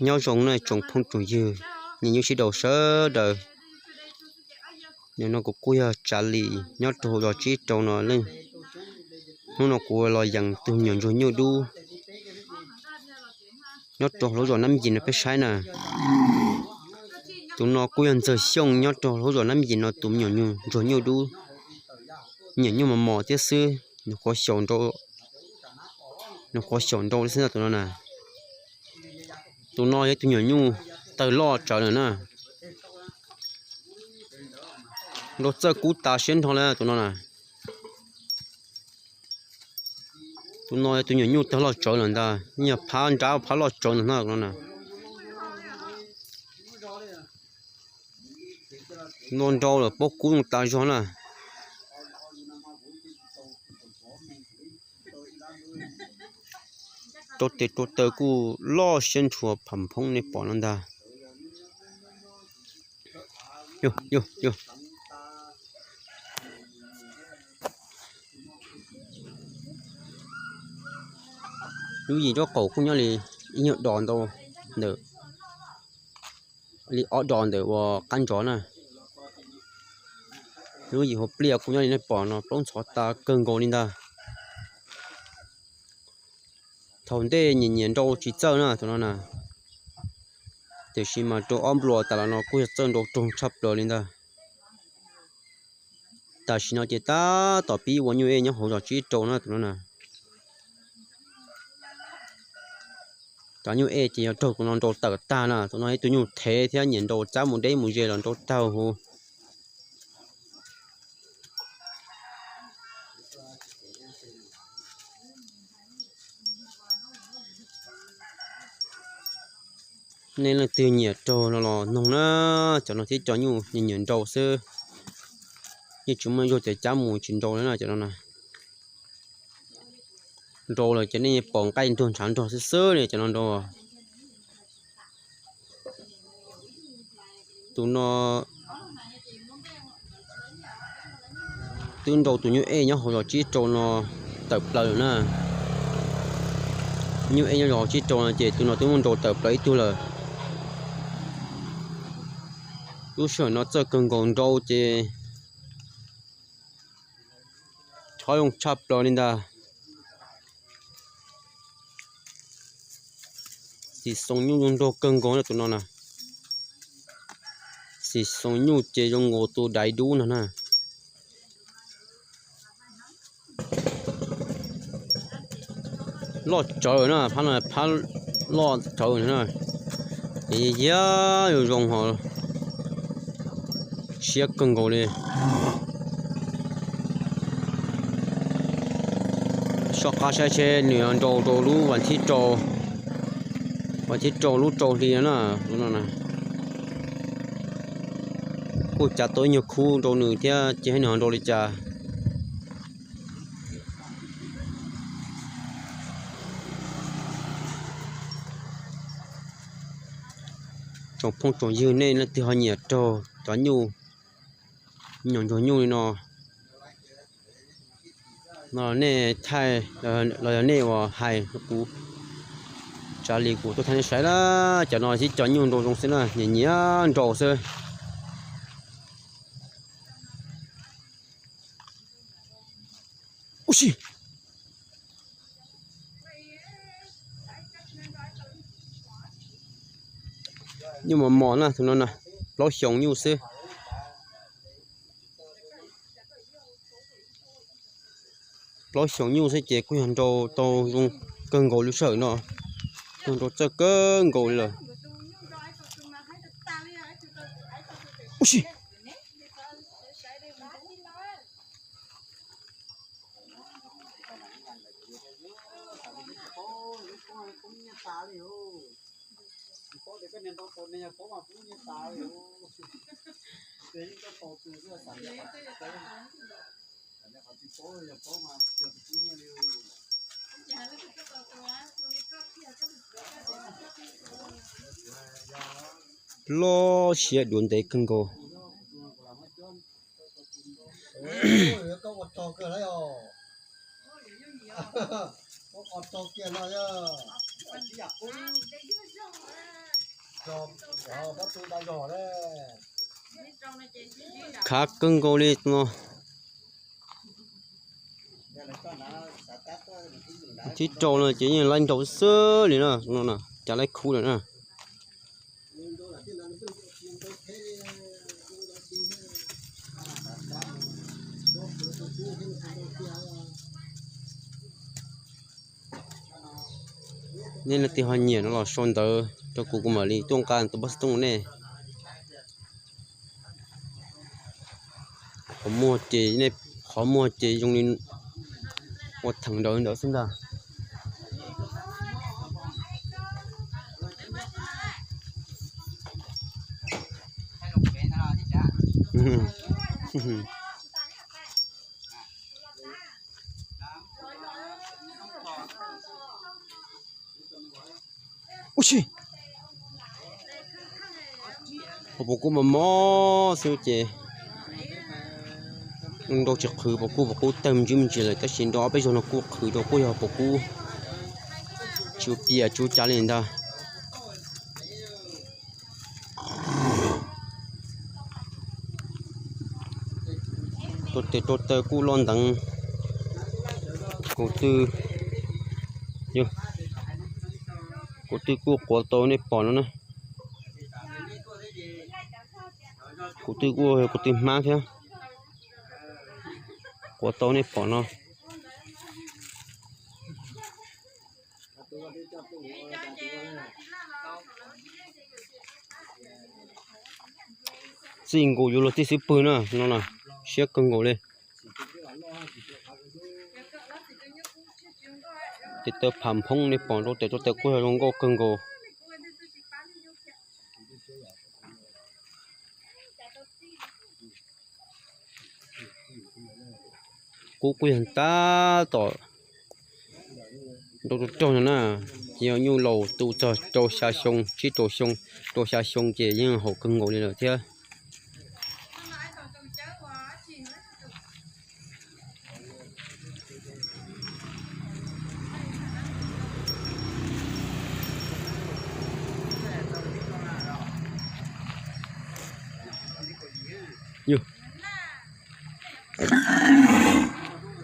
Nyob zoo na tsoom phooj tsoom ywg, nyiam nyuj sib dhau sawv daws. Nim no kuv kuj yog Tsav Lis nyob rau hauv zos Tsib Rau no leej. Hnub no kuv los yees tus me nyuam ntsuag nyuj dub nyob rau hauv lub zos Nab Yis no peb saib na. Tus no kuj yog Ntxawg Xyooj nyob rau hauv lub zos Nab Yis no tus me nyuam ntsuag nyuj dub, me nyuam nyuj mos mos thiab xwb, nws qhuav xyaum nrau, nws qhuav xyaum nrau li xwb na tus no na. Tus no yog tus me nyuam nyuj tawg loj tsawv lawm na. Nrau txawj kub tas siab nrho lawm tus no na. Tus no yog tus me nyuam nyuj tawg loj tsawv lawm ntag, yeej yog phab nrab phab loj tsawv ntag na tus no na. Nrau nrau lawm paub kub zoo tas zog na. Rau tes rau taw kuj loj siab nrhuav pham phoob nej pom no ntag. Lub yim nraub qaum kuj nyob li ib nyuag dos ntau ntawm, li ob dos ntawm uas qab ntsov na. Lub yim hauv pliaj kuj nyob li nej pom no plaub ntxhov tas kawg nkaus li ntag. Thaum ntej nyiam nyiam nrau tsis txawj na tus no na, tiam sis mas rau ob nplua tas los no kuj yog txawj nrau roog tshaj plaws li ntag. Tam sim no ces tab tom pib ua nyuj ej nyob hauv zos Tsib Rau na tus no na. Cov nyuj ej ces yog raug tus no nrau tawm tag na, tus no ib tug nyuj thev thiab nyiam nrau cab mus deb mus ze los nrau tag huv. Nej leej twg nyiam raug no los noog na, cov no thiab cov nyuj nyiam nyiam nrau xwb. Yeej tsis muaj ib zaug tias cab mus tsis nrau li na cov no na. Nrau lawm ces nej pom nqaij nruag ntshav nrog xwb xwb li cov no nrau. Tus no twb nrau tus nyuj ej nyob hauv zos Tsib Rau no tawm plaws lawm na. Nyuj ej nyob zos Tsib Rau no ces tus no twb muaj nrau tawm plaws ib tug lawm. Lub sij hawm no txawj kawg nkaus nrau ces rov zoo tshaj plaws li ntag. Xis xoo nyuj zoo nraug kawg nkaus na tus no na. Xis xoo nyuj ces zoo nkaus tus daiv dub no na. Loj tsawv na, phab no phab loj tsawv na. Ces yag zoo zoo ho siab kawg nkaus li. Soj qab saib seb nws nrau rau lub vas thib rau, vas thib rau lub rau hli na, lub no na. Kuj cav tau ib nyuag khub rau nws thiab ces nws ho nrau li cas. Tsoom phooj tsoom ywg, nej leej twg ho nyiam raug cov nyuj, nyuam ntsuag nyuj li no no, nej thaij los yog nej uas hais kuv, Tsav Lis kuv tuaj thaij nej saib na. Cov no thiab cov nyuj nrau zoo xwb na, nyiam nyiam nrau xwb. Ub si, nyuj mos mos na tus no na, plaub xyoos nyuj xwb. Plaub xyoos nyuj xwb ces kuj yog nrau tau zoo kawg nkaus li sij hawm no, kuj nrau txawj kawg nkaus li lawm. Ub si, loj siab dua ntev kawg nkaus. Khav kawg nkaus li no. Thib rau no ces yeej laib nraus xwb li na, cas laib khub lawm na. Nej leej twg ho nyiam no los sau ntawv rau kuv, kuv mam li tuaj nqa tus npawb xov tooj nej. Qhov muag ces, qhov muag ces zoo li ua theem ntawd ntawd xwb ntag. Ub si, hauv puas kub mos mos xwb ces nrau tsis qhwv puas kub, puas kub tawg me ntsis me ntsis lawm, tab sis nrau ob peb zaug no kuj qhwv rau, kuj yog puas kub tsis ua pias tsis ua cas li ntag. Rau tes rau taw kuj loj nteev. Kaum twg, kaum twg kuj quav tau nej pom no na. Kaum twg kuj, kaum twg hmab thiab, quav tau nej pom no. Txij nkaus yuav luag txij xwb pwg na no na, siab kawg nkaus li. Tes taw pham phoob nej pom, rau tes rau taw kuj yog zoo nkauj kawg nkaus. Kub kuj yog tab tom nrau rog rog no na, ces yog nyuj laus tu txog rau xya xyoo, tsib rau xyoo, rau xya xyoo ces yeej haum kawg nkaus li lawm thiab.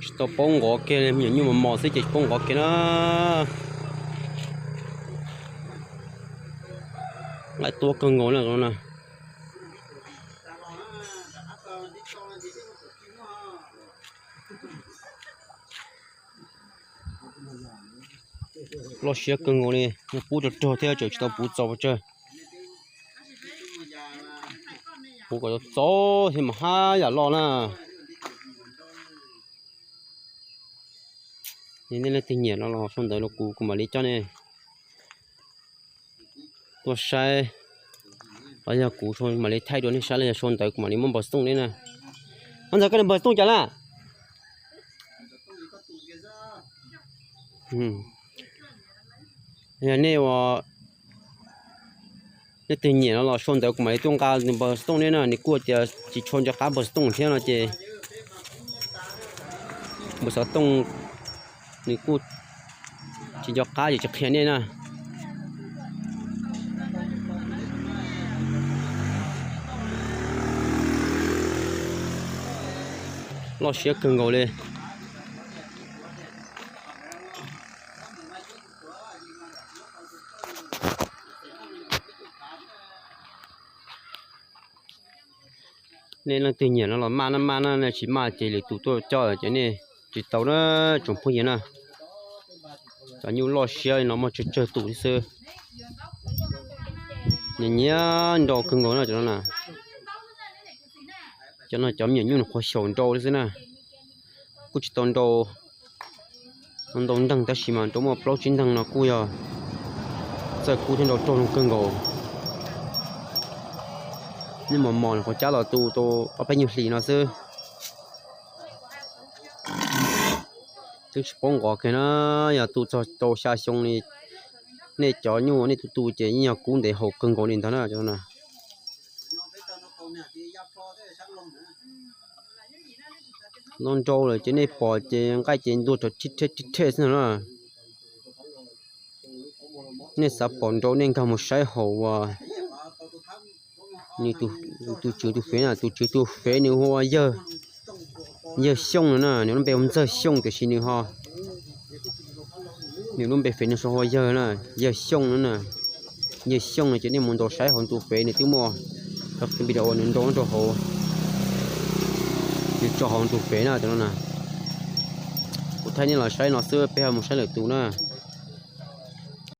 Tsis tau paub nqov kiag li, me nyuam nyuj mos mos xwb ces tsis paub nqov kiag na. Laib tuab kawg nkaus na no na. Loj siab kawg nkaus li, yog puv rog rog thiab tseem tsis tau puv txaus pes tsawg. Puv kom txaus txaus thiab mas haj yam loj na. Nej leej twg nyiam no los sau ntawv rau kuv, kuv mam li coj nej tuaj saib. Los yog kuv mam li thaij rau nej saib, los yog sau ntawv kuv mam li muab npawb xov tooj nej na. Ntxawm, koj npawb xov tooj cas na? Yog nej ua, nej twg nyiam no los sau ntawv kuv mam li tuaj nqa npawb xov tooj nej na. Nws kuj tias tsis tshua nco qab npawb xov tooj thiab no ces npawb xov tooj nws kuj tsis nco qab ces tsis qhia nej na. Loj siab kawg nkaus li. Nej leej twg nyiam no los maj na, maj na, nej tsis maj ces lwm tus tuaj coj ces nej tsis tau na, tsoom phooj ywg na. Cov nyuj loj siab li no muaj tsawg tsawg tus thiab xwb. Nyiam nyiam nrau kawg nkaus na cov no na. Cov no cov me nyuam nyuj nws qhuav xyaum nrau li xwb na. Kuj tsis tau nrau ntau nteeg tab sis mas nrau muaj plaub tsib nteeg no kuj yog txawj kub thiab nrau rog zoo kawg nkaus. Nyuj mos mos nws qhuav cab los tu tau ob peb nyuag hlis no xwb. Twb tsis paub nqov kiag na, yog tu txog rau xya xyoo li, nej cov nyuj nej tu tu ces yeej yog kub ntev haum kawg nkaus li ntag na. Nrau nrau lawm ces nej pom ces nqaij ces ntuag rau thib thej thib thej xwb no na. Nej xav pom nraud nej nkag mus saib hauv ua nws tus tswv tus fev na, tus tswv tus fev nws hu ua Yawg Xyooj no na, nws lub npe hu Ntxawg Xyooj tiam sis nws ho, nws lub npe fev nws sau hu ua Yawg na, Yawg Xyooj no na. Yawg Xyooj no ces nej mus nraud saib hauv nws tus fev nws twb muaj video uas nws nraud rau hauv, nws tso hauv nws tus fev na tus no na. Kuv thaij nej los saib no xwb peb ho mus saib lwm tus na.